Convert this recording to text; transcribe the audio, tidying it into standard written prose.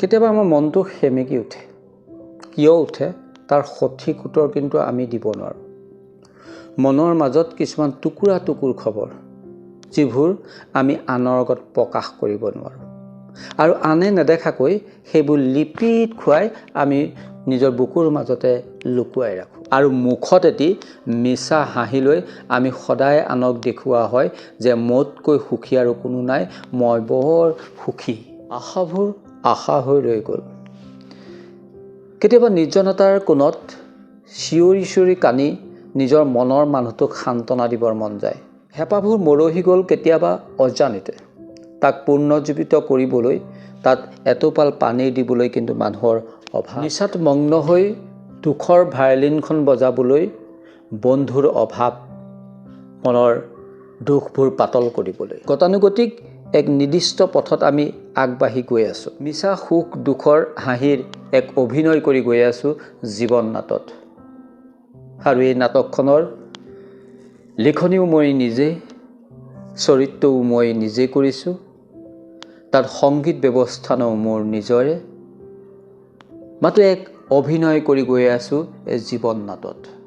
কেতিয়াবা আমাৰ মনটো সেমেকি উঠে। কিয় উঠে তাৰ সঠিক উত্তৰ কিন্তু আমি দিব নোৱাৰোঁ। মনৰ মাজত কিছুমান টুকুৰা টুকুৰ খবৰ, যিবোৰ আমি আনৰ আগত প্ৰকাশ কৰিব নোৱাৰোঁ আৰু আনে নেদেখাকৈ সেইবোৰ লিপিত খুৱাই আমি নিজৰ বুকুৰ মাজতে লুকুৱাই ৰাখোঁ আৰু মুখত এটি মিছা হাঁহি লৈ আমি সদায় আনক দেখুওৱা হয় যে মোতকৈ সুখী আৰু কোনো নাই, মই বৰ সুখী। আশাবোৰ আশা হৈ ৰৈ গ'ল। কেতিয়াবা নিৰ্জনতাৰ কোণত চিঞৰি চিঞৰি কান্দি নিজৰ মনৰ মানুহটোক সান্তনা দিবৰ মন যায়। হেঁপাহবোৰ মৰহি গ'ল কেতিয়াবা অজানিতে। তাক পুনৰ্জীৱিত কৰিবলৈ, তাত এটোপাল পানী দিবলৈ কিন্তু মানুহৰ অভাৱ। নিচাত মগ্ন হৈ দুখৰ ভায়লিনখন বজাবলৈ বন্ধুৰ অভাৱ, মনৰ দুখবোৰ পাতল কৰিবলৈ। গতানুগতিক এক নিৰ্দিষ্ট পথত আমি আগবাঢ়ি গৈ আছোঁ। মিছা সুখ দুখৰ হাঁহিৰ এক অভিনয় কৰি গৈ আছোঁ জীৱন নাটত। আৰু এই নাটকখনৰ লিখনিও মই নিজেই, চৰিত্ৰও মই নিজেই কৰিছোঁ, তাত সংগীত ব্যৱস্থানো মোৰ নিজৰে। মাত্ৰ এক অভিনয় কৰি গৈ আছোঁ এই জীৱন নাটত।